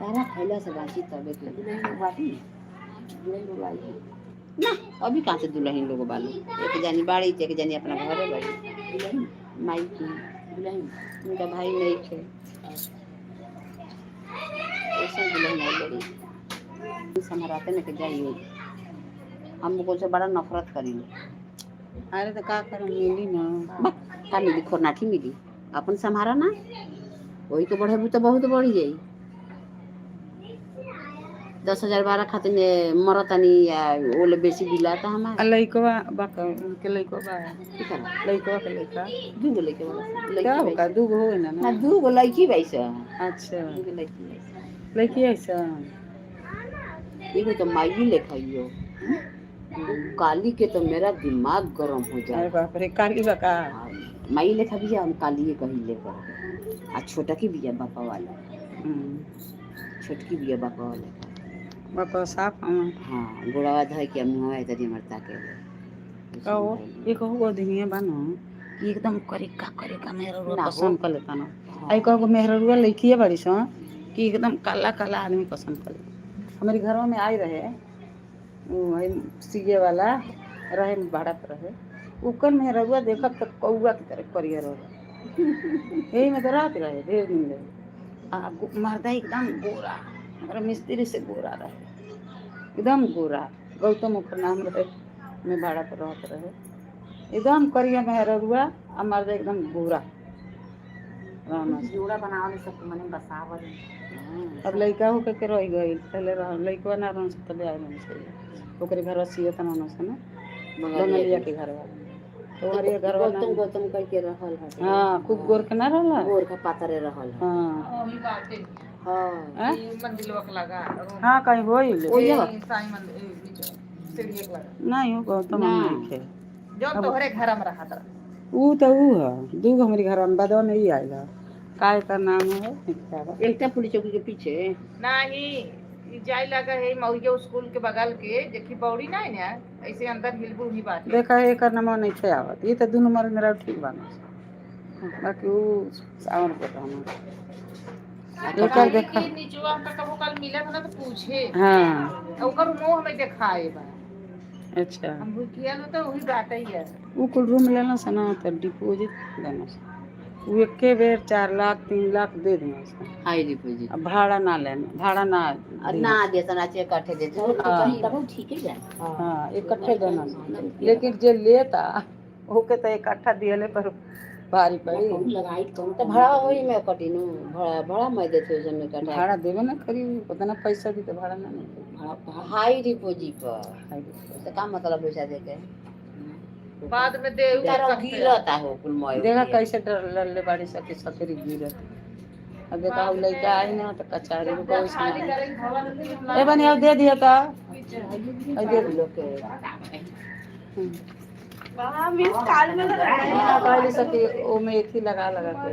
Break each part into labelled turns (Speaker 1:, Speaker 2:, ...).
Speaker 1: तारा खैला से बाची तबे के
Speaker 2: दुल्हन लोग बाटी, दुल्हन लोग आई।
Speaker 1: ना अभी कहाँ से दुल्हन लोग बालो, एक जानी बाड़ी, एक जानी अपना घरे बाड़ी।
Speaker 2: दुल्हन।
Speaker 1: माई की
Speaker 2: दुल्हन।
Speaker 1: उनका भाई नहीं थे, ऐसा दुल्हन आई बड़ी समराते न के जाइए, हम से बड़ा नफरत करीले।
Speaker 3: अरे तो का करम, मिली ना।
Speaker 1: बा का मिली? खोरनाठी मिली। अपन संभारा ना, वही के बढ़ेबू तो बहुत बढ़ जाई। 10,000 बारह खातिर मरतानी या ओले बेसी दिलाता हमार।
Speaker 3: आ लइकवा बा उनके लइकवा बा?
Speaker 1: की करब?
Speaker 3: लइकवा के लइका।
Speaker 1: दू गो लइका बा।
Speaker 3: क्या
Speaker 1: लइकी
Speaker 3: होगा?
Speaker 1: बाई।
Speaker 3: दू गो हो ना?
Speaker 1: ना, दू गो लइकी बाई स।
Speaker 3: अच्छा।
Speaker 1: दू गो लइकी बाई स।
Speaker 3: लइकी ऐसा।
Speaker 1: एगो तो माई लेखा हियो काली के, तो मेरा दिमाग गरम हो
Speaker 3: अरे
Speaker 1: जाए।
Speaker 3: बाप रे, काली बा का?
Speaker 1: माई लेखा बिया, हम कालिए कहिले कर। आ छोटा की बिया बापा वाला। छोटकी बिया बापा वाला।
Speaker 3: बापा साफ हम।
Speaker 1: हाँ, गोड़वा धोइ के मुहवा तरी मरता के।
Speaker 3: कहो, एक हो दिनिया बा न कि एकदम करिका करिका मेहररुआ
Speaker 1: ना हो।
Speaker 3: पसंद कर लेता ना।
Speaker 1: हाँ।
Speaker 3: आई कहो मेहररुआ लइकिए बड़ी सन कि एकदम काला काला आदमी पसंद कर लेता। हमारे घरों में आई रहे वो है सीए वाला रहे, भाड़ा पर रहे। ओकर मेहररुआ देखब तो कौआ की तरह करिया रहे। यही में तो रात रहे, ढेर दिन रहे। आ मर्दा एकदम गोरा, हमारा मिस्त्री से गोरा रहे, एकदम गोरा। गौतम ओकर नाम रहे, में भाड़ा पर रहत रहे। एकदम करिया मेहररुआ आ मर्दा एकदम गोरा रहना।
Speaker 2: जोड़ा बनावल सब मने बसावल।
Speaker 1: हाँ।
Speaker 3: अब लइका होके के रह गई। पहले रह लइकवा ना रहन से तबे आए रहन से ओकरे घरवा सियत रहन से ना। बंगलिया के घरवा तो ओकरे घरवा ना।
Speaker 1: गौतम गौतम कह के रहल हटे।
Speaker 3: हाँ, खूब गोर के ना रहला।
Speaker 1: गोर का पातरे रहल ह।
Speaker 3: हाँ।
Speaker 4: वही बाटे।
Speaker 1: हाँ।
Speaker 3: हैं?
Speaker 4: ई मंदिरवा के लगा।
Speaker 3: हाँ, कहीं होइल।
Speaker 1: ओ जा।
Speaker 4: साईं मंदिर सीढ़ी के लगा।
Speaker 3: नहीं हो गौतम।
Speaker 1: ना।
Speaker 3: हम नहीं थे।
Speaker 4: जो तोहरे घर में रहत रहा।
Speaker 3: ऊ तो ऊ है, दू गो हमारे घर में बदवा में ही आयल है। का एकर नाम है?
Speaker 1: एकटा पुलिस चौकी के पीछे।
Speaker 4: नाही, ई जाय लगा है मौरिया स्कूल के बगल के देखी बौड़ी नहीं ना, ऐसे अंदर हिलबू ही बाटे।
Speaker 3: देखा, एकर नाम नहीं थे आवत। ये तो दुनु मर मेरा ठीक बाना, बाकी ऊ सावन पर रहना एकर देखा।
Speaker 4: कि निचवा हमका कबो कल मिला था ना तो पूछे।
Speaker 3: हाँ।
Speaker 4: ओकर मुंह हमें दिखाए बा।
Speaker 3: अच्छा।
Speaker 4: हम भूखिया लो तो वही बात ही है।
Speaker 3: ऊ कुल रूम लेना से ना तो डिपोजिट देना से ऊ एके बेर 4 लाख 3 लाख दे देना से।
Speaker 1: हाई डिपोजिट।
Speaker 3: अब भाड़ा ना लेना, भाड़ा ना।
Speaker 1: ना देता ना, चे काठे देते हो तो।
Speaker 3: हाँ।
Speaker 1: कहीं
Speaker 2: तब ठीक है जाए।
Speaker 3: हाँ, इकट्ठे देना से। लेकिन जे लेता ओके तो इकट्ठा दिहले पर भारी पड़ी।
Speaker 2: कौन लगाई कौन?
Speaker 1: तो भाड़ा वही में कटिनु, भाड़ा भाड़ा मैं देते हो जमे कटा।
Speaker 3: भाड़ा देवे ना करी, उतना पैसा दी तो भाड़ा ना नहीं करी।
Speaker 2: भाड़ा।
Speaker 1: हाई डिपोजिट पर।
Speaker 3: हाई डिपोजिट।
Speaker 1: तो का मतलब पैसा देके
Speaker 4: बाद में दे
Speaker 1: तारा गिरता हो कुल मय।
Speaker 3: देखा कैसे डर लल्ले बाड़ी सके सकरी गिरत। अब देखा उ लइका आई ना तो कचहरी में कोई
Speaker 4: खाली
Speaker 3: सुना।
Speaker 4: करे भवन।
Speaker 3: ए बनी, अब दे दिया था, अब दे
Speaker 1: लोग के।
Speaker 3: हाँ, कहली सके ओमे एथी लगा लगा के।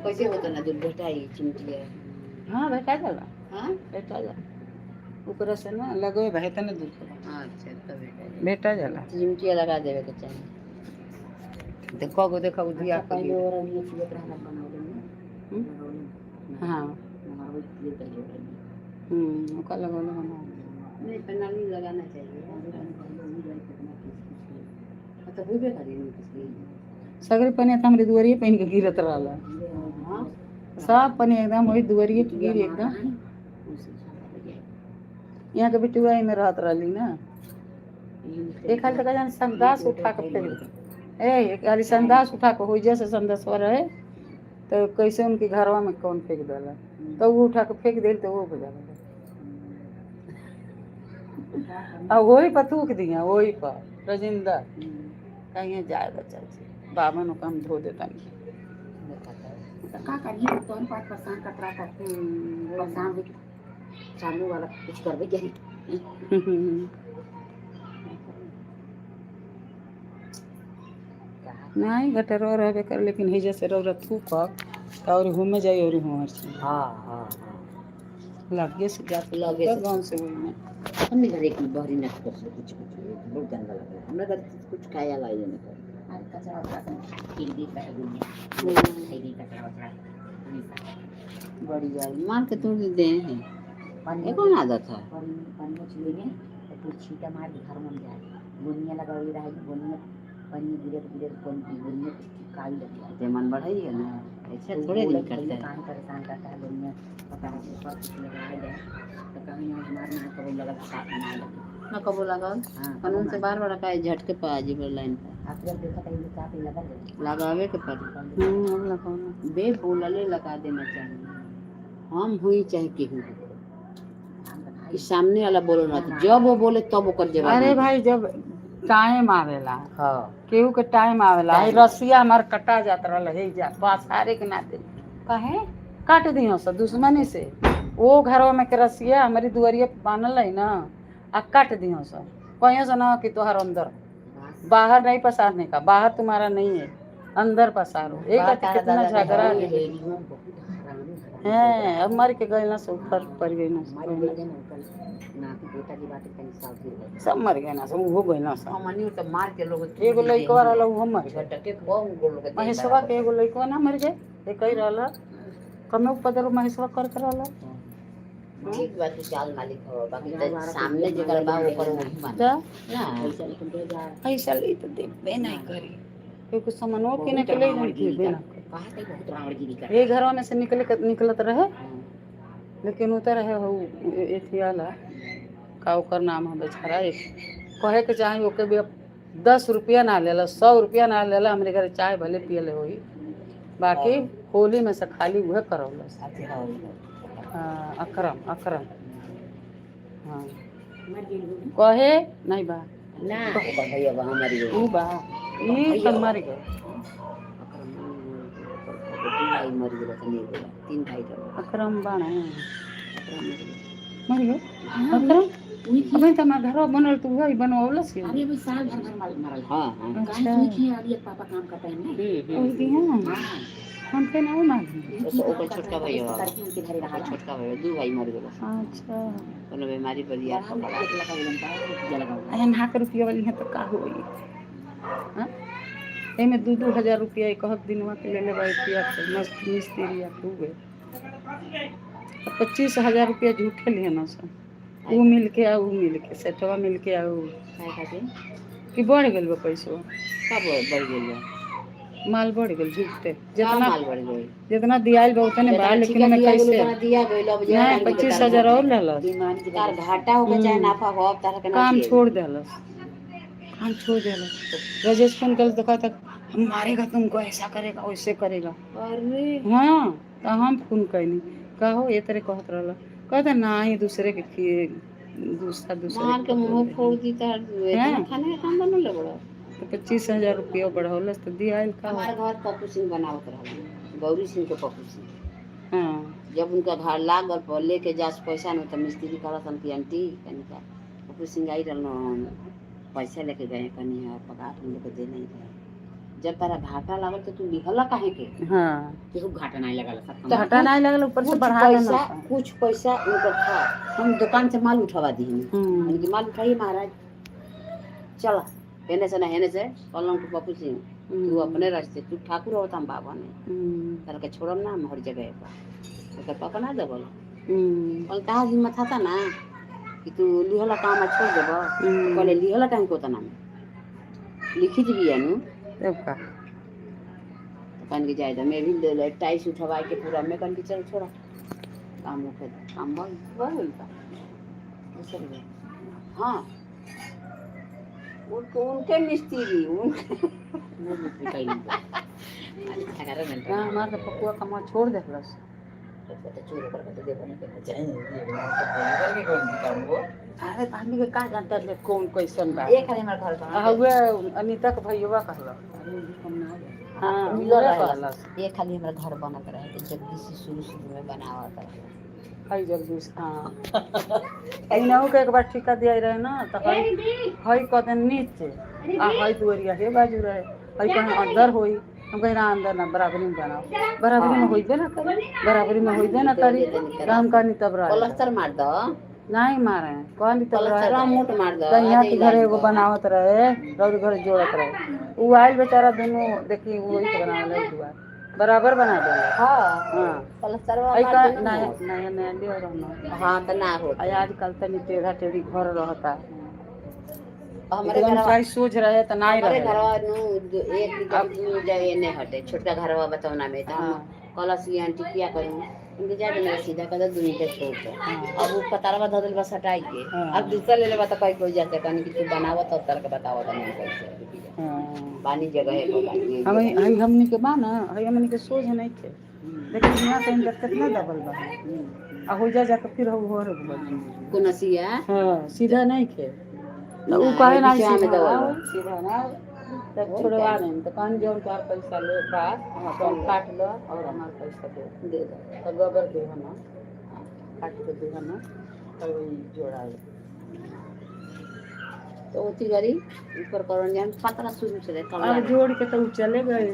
Speaker 1: कैसे होता ना दूध भेटाई चिमटिया?
Speaker 3: हाँ, भेटा जाला।
Speaker 1: हाँ।
Speaker 3: भेटा जाला, ओकरा से ना लगवे भाई तने दूध के।
Speaker 1: अच्छा, तब भेटा जाई।
Speaker 3: भेटा जाला।
Speaker 1: चिमटिया लगा देवे के चाहिए।
Speaker 3: देखो गो, देखो दिया के।
Speaker 2: पहले और ये चीज रहा बनावल में।
Speaker 3: हम्म? हाँ।
Speaker 2: लगावल ये पहले और
Speaker 3: ओका लगौले बना।
Speaker 1: नहीं, प्रणाली लगाना चाहिए। हाँ, तो होबे करी ना किसी।
Speaker 3: सगरे पनिया तो हमरे दुआरिये पहिन के गिरत रहला।
Speaker 1: हाँ।
Speaker 3: सब पनिया एकदम वही दुआरिये पे गिर एकदम। यहाँ के बिटुआ में रहत रहली ना। एक हाल तक जान संदास उठा के फेंक दे। ए एक हाली संदास उठा के हो जैसे संदासवा रहे तो कैसे उनके घरवा में कौन फेंक देला तो वो उठा के फेंक देल तो वो हो जाला। अब वही पर थूक दिया, वही पर राजेंद्र कहीं जाए बच्चा जी बाबन ओका हम धो देता नहीं।
Speaker 2: का करिए तोन पाट परेशान कतरा कर परेशान हो सामने वाला कुछ करबे करी।
Speaker 3: नहीं, गटरवा रहबे कर, लेकिन हिजा से रौरा थूकब तो और हुमे जाई और हुआर से।
Speaker 1: हाँ हाँ हाँ
Speaker 3: लगे से जात।
Speaker 1: लगे से।
Speaker 3: गाँव से वही में।
Speaker 1: हमने घर एक बहरी न कर कुछ कुछ बहुत गंदा लगा हमरा घर, कुछ खाया लाई नहीं कर।
Speaker 2: अरे कचरा वचरा सब फेंक दी कचरा दुनिया खाई दी कचरा वचरा हमेशा।
Speaker 1: बड़ी यार मान के तुम दे हैं।
Speaker 2: पानी
Speaker 1: ये कौन आदत है?
Speaker 2: पानी पानी चुएने तो कुछ छींटा मार के घर में जाए, बुनिया लगाई रही, बुनिया पानी गिरे गिरे पानी बुनिया काई लग जाए।
Speaker 1: ते मन बढ़ाई है ना, ऐसे
Speaker 2: तो
Speaker 1: थोड़े
Speaker 2: बोले
Speaker 1: दिन
Speaker 2: कि
Speaker 1: करते
Speaker 2: भैया
Speaker 1: हैं।
Speaker 2: काहे परेशान करता है, बुनिया पता है ऊपर कुछ लगाए जाए तो कहीं ना हमारे ना कभी लगा साथ में ना लगे।
Speaker 1: ना कबो लगल।
Speaker 2: हाँ,
Speaker 1: कानून से बार बार का झटके पर आजी पर लाइन पर
Speaker 2: आप जब देखा था ये का पे लगा दे।
Speaker 1: लगावे के पड़ी।
Speaker 3: अब लगाओ ना।
Speaker 1: बे बोलले लगा देना चाहिए, हम हुई चाहे केहू हो,
Speaker 2: हम बनाई
Speaker 1: कि सामने वाला बोलो ना, तो जब वो बोले तब ओकर जवाब
Speaker 3: अरे
Speaker 1: दे।
Speaker 3: भाई जब टाइम आवेला,
Speaker 1: हाँ
Speaker 3: केहू के टाइम आवेला। आई रसिया हमार कटा जात रहल हे, जा पसारे के नाते
Speaker 1: काहे
Speaker 3: काट दियो सब दुश्मनी से। वो घरवा में के रसिया हमारी दुआरिया पे बान्हल है ना, आ काट दियो सब, कहियो से ना कि तोहार अंदर बाहर नहीं पसारने का, बाहर तुम्हारा नहीं है, अंदर पसारो। एक
Speaker 1: बात
Speaker 3: आते कितना
Speaker 1: दादा
Speaker 3: झगड़ा
Speaker 1: के
Speaker 3: है।
Speaker 2: हेरी में बहुत हरामी हरामी
Speaker 3: है, अब मर के गए ना सब, ऊपर पड़ गई ना सब,
Speaker 2: हमारे गए ना ऊपर ना कि बेटा की बात तनी सावधान रहे।
Speaker 3: सब मर गए ना सब, उहो गए ना सब।
Speaker 1: हमनी तो मार के लोग
Speaker 3: एगो लइकवा रहल उहो मर गए।
Speaker 1: झटके बहुत गो लोग
Speaker 3: महेशवा के एगो लइकवा ना मर गए, एक ही रहल कमे उपद्रव महेशवा कर के रहल।
Speaker 1: ठीक बात, तू चाल मालिक हो, बाकी तो सामने जेकर बा ओकर वही मान
Speaker 3: तो
Speaker 1: ना।
Speaker 2: पैसा लेकिन दे जा।
Speaker 3: पैसा ले तो देबे नहीं करी, क्योंकि सामानो किने के ले देबे ना करी।
Speaker 2: कहा थे बहुत रावणगिरी कर।
Speaker 3: ये घरवा में से निकले निकलत रहे, लेकिन उतर रहे हो एथी वाला का ओकर नाम है बेचारा, एक कहे के चाही ओके भी अब 10 रुपया ना लेला, 100 रुपया ना लेला, हमरे घरे चाय भले पियले होई, बाकी होली में से खाली उहे करौलस।
Speaker 1: अच्छा हाँ।
Speaker 3: हाँ, अकरम अकरम, हाँ।
Speaker 2: मर गेल हो।
Speaker 3: कहे नहीं बा।
Speaker 1: ना ओकर भैया बा हमारी
Speaker 3: ऊ बा ई सब मर गए।
Speaker 1: दू भाई मर गेल त नहीं बोला, तीन भाई रहो।
Speaker 3: अकरम बाणे।
Speaker 1: अकरम मर गेल।
Speaker 3: मर गए अकरम। अबे त हमार घरवा बनल तो वही बनवलस।
Speaker 2: अरे अभी साल भर भर मरल।
Speaker 1: हाँ हाँ।
Speaker 2: काहे सुई खी वाली पापा काम करता है ना।
Speaker 3: ओही दिया।
Speaker 2: हाँ।
Speaker 3: हमके ना मालूम।
Speaker 1: ओकर छोटका भैया बा।
Speaker 2: करके उनके घरे
Speaker 1: ओकर
Speaker 2: रहा।
Speaker 1: छोटका भैया, दू भाई मर गेल।
Speaker 3: अच्छा।
Speaker 1: कोनो बीमारी पर यार पकड़ा।
Speaker 2: लगा रुपया लगा।
Speaker 3: अरे नहा के रुपया वाली है तो का होई? हाँ? एमे 2-2 हजार रुपया एक दिनवा के लेले बा रुपया के मस्त मिस्त्री खूब है। 25,000 रुपया झूठे लिए ना सब, ऊ मिल के आ ऊ मिल के सेठवा मिल के आ ऊ
Speaker 1: काहे खातिर?
Speaker 3: कि बढ़ गेल बा पैसवा।
Speaker 1: कब बढ़ गेल बा?
Speaker 3: माल बढ़ गेल झूठे।
Speaker 1: का
Speaker 3: जितना
Speaker 1: माल बढ़ गेल?
Speaker 3: जितना दियाइल बा उतने बा, लेकिन ओमे
Speaker 1: दिया गेल
Speaker 3: कैसे
Speaker 1: उतना दिया गेल, अब जे
Speaker 3: नहीं, 25,000 और लेलस।
Speaker 2: बेईमानी के
Speaker 1: तार घाटा होके चाहे नाफा हो, अब तारा के ना
Speaker 3: काम
Speaker 1: दिए।
Speaker 3: छोड़ देलस, काम छोड़ देलस। राजेश फोन कर तो कहता हम मारेगा तुमको, ऐसा करेगा, वैसे करेगा।
Speaker 1: अरे।
Speaker 3: हाँ, तो हम फोन कैनी, कहो ये तरह कहत रहल, कहता ना ही दूसरे के दूसरा दूसरे
Speaker 1: मार के मुंह फोड़ दी तार।
Speaker 3: हैं?
Speaker 1: खाने के काम बनल बड़ो।
Speaker 3: तो 25,000 रुपया बढ़ौलस तो दियाइल का।
Speaker 1: हमारे घर पप्पू सिंह बनावत रहल, गौरी सिंह के पप्पू सिंह।
Speaker 3: हाँ।
Speaker 1: जब उनका घर लागल पर लेके जास पैसा न, तो मिस्त्री कहलन कि आंटी कनिका पप्पू सिंह आई रहल, पैसा लेके गए कनी है पगार हम लोग को दे नहीं रहे। जब तारा घाटा लागल तो तू लिहला काहे के?
Speaker 3: हाँ।
Speaker 2: केहू घाटा नहीं लगल सब।
Speaker 1: तो
Speaker 3: घाटा नहीं लगल, ऊपर से
Speaker 1: कुछ
Speaker 3: बढ़ा
Speaker 1: पैसा
Speaker 3: देना।
Speaker 1: कुछ पैसा उनकर था, हम दुकान से माल उठवा दी।
Speaker 3: हम्म।
Speaker 1: कि माल उठाइए महाराज, चला हेने से ना हेने से कहलन कि पप्पू सिंह तू अपने रास्ते, तू ठाकुर हो, हम बाबा ने तारा के छोड़म ना हम हर जगह पर ओकर पापा ना देबल। कहल तहार हिम्मत था ना कि तू लिहला काम आ छोड़ देब? कहले लिहला काहे को तना लिखित भी है नु।
Speaker 3: तब का?
Speaker 1: तो कहन के जाए मैं भी ले ले टाइस उठवा के पूरा, मैं कहन के चल छोड़ा काम होके काम बन बन उनका ऐसे भी है। हाँ, उनके उनके मिस्त्री उनके
Speaker 3: ना हमार तो पकुआ कमा छोड़ देलस। अरे आदमी के का जानता ले कौन कैसन बा।
Speaker 1: एक खाली हमारे घर पर
Speaker 3: हुए अनीता के भैया कहला। हाँ।
Speaker 1: मिलल
Speaker 3: उहे
Speaker 1: रहेला।
Speaker 3: कहलस।
Speaker 1: ये खाली हमारे घर बनत रहे तो जगदीश से शुरू शुरू में बनावत रहे।
Speaker 3: हई जगदीश, हाँ, इनहु के एक बार ठिका दिया रहे ना, तो हई हई कदम नीचे आ हई दुअरिया हे बाजू रहे, हई कहीं अंदर होई, हम कहीं ना अंदर ना, बराबरी में बनाओ, बराबरी में होइबे ना करी, बराबरी में होइबे ना करी, तो हम कहनी तब रहे।
Speaker 1: प्लास्टर मार दो।
Speaker 3: नहीं मारे, कहनी तब
Speaker 1: प्लास्टर
Speaker 3: रहे।
Speaker 1: मोट मार दो।
Speaker 3: तो यहाँ के घरे एगो बनावत रहे, रौर घरे जोड़त रहे, उ आयल बेचारा, दोनों देखी वही के बनावल है दुआर। बराबर बना देला।
Speaker 1: हाँ।
Speaker 3: हाँ।
Speaker 1: प्लस्तरवा
Speaker 3: आई
Speaker 1: मार
Speaker 3: का
Speaker 1: देना
Speaker 3: नया
Speaker 1: हो।
Speaker 3: नया नया ले रहना।
Speaker 1: हाँ तो ना हो।
Speaker 3: आ आजकल तनी टेढ़ा टेढ़ी घर रहता।
Speaker 1: हमारे
Speaker 3: एकदम
Speaker 1: घरवा,
Speaker 3: चाहे सोझ रहे तो नहीं
Speaker 1: हमारे
Speaker 3: रहे।
Speaker 1: घरवा नु एक बीघा दू जगह नहीं हटे, छोटका घरवा बतौना में तो हम
Speaker 3: हाँ।
Speaker 1: कलश ये आंटी किया करूँ उनके जाके मेरा सीधा कर दो मीटर छोड़ दो। अब वो पतारवा धऽ देल बस हटाई के।
Speaker 3: हाँ।
Speaker 1: अब दूसरा ले लेबा तो कहीं कोई जाते कहनी कि तू बनावत तब तर के बतावत हम कैसे
Speaker 3: हाँ।
Speaker 1: बानी जगह है को बानी।
Speaker 3: हम हई हमनी के बा ना, हई हमनी के सोझ नहीं थे, लेकिन यहाँ से इनका कितना दबल बा आ हो जा जाके फिर हो हो बन।
Speaker 1: कोनसिया।
Speaker 3: हाँ, सीधा नहीं थे तो उ
Speaker 1: ना,
Speaker 3: कहे ना
Speaker 1: बीचवा में
Speaker 3: सीधा
Speaker 1: दबल
Speaker 3: ना,
Speaker 1: बा।
Speaker 3: सीधा ना तब छोड़वा नहीं तो कहन जो तोहार पैसा ले बा तो हम काट लो और हमार पैसा दे।
Speaker 1: दे दो।
Speaker 3: तो गोबर दे हम काट के दे हम तब ई जोड़ा ले।
Speaker 1: तो ओती गरी ऊपर करन जान पतरा शुरू से दे
Speaker 3: अब जोड़ के तो उ चले गए,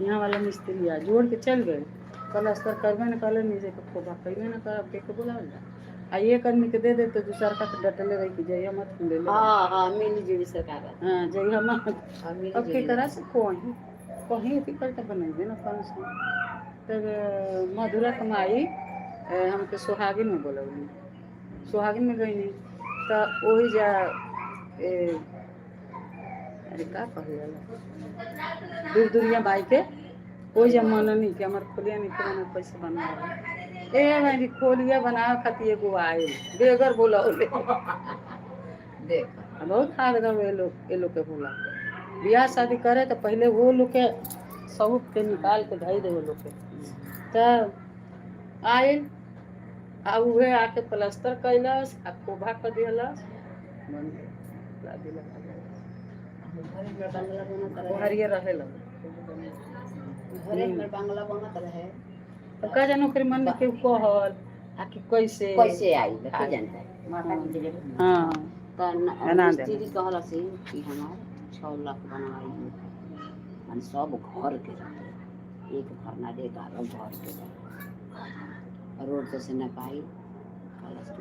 Speaker 3: यहाँ वाला मिस्त्री आ जोड़ के चल गए। प्लस्तर करबे न करले, नीचे के खोबा कइबे न करब, के के बोलावल जा आ एक आदमी के दे दे तो दूसर का तो डटले रही कि जइया मत ले ले।
Speaker 1: हाँ हाँ, मिली जुली सरकार।
Speaker 3: हाँ, जइया मत।
Speaker 1: हाँ, मिली
Speaker 3: अब के
Speaker 1: जुली।
Speaker 3: करा से कहीं कहीं अथी करके बनेबे न कम से तब मधुरा कमाई हमके सोहागिन में बोलौली, सोहागिन में गईनी तो वही जा ए, अरे का कहल जाला दूर दूरिया बाई के वही जा मननी कि हमार खोलिया नहीं के मने कैसे बना ए भाई खोलिया बनावे खातिर एगो आयल बेगर बोलौले।
Speaker 1: देख।
Speaker 3: बहुत हार गए लोग, ये लोग के होला बियाह शादी करे तो पहले वो लोग के सऊप के निकाल के धई दे वो लोग के। तब आयल आ उहे आके प्लास्टर कैलस आ खोभा कर दिहलस, बन गइल। लादी लगा देलस।
Speaker 1: घरे हमर बंगला बनत रहे।
Speaker 3: ओहरिये रहे लगे।
Speaker 1: घरे हमर बंगला बनत रहे।
Speaker 3: तो का जानो ओकरे मन में केहू कहल आ कि कैसे
Speaker 1: कैसे आई के जानता है।
Speaker 2: माता जी के जगह।
Speaker 3: हाँ।
Speaker 1: तो
Speaker 3: बना देना।
Speaker 1: मिस्त्री कहला से कि हमार 6 लाख बनवाई, मन सब घर के रहते, एक घर ना दे, 11 घर के रहे। रोड से न पाई कहला से।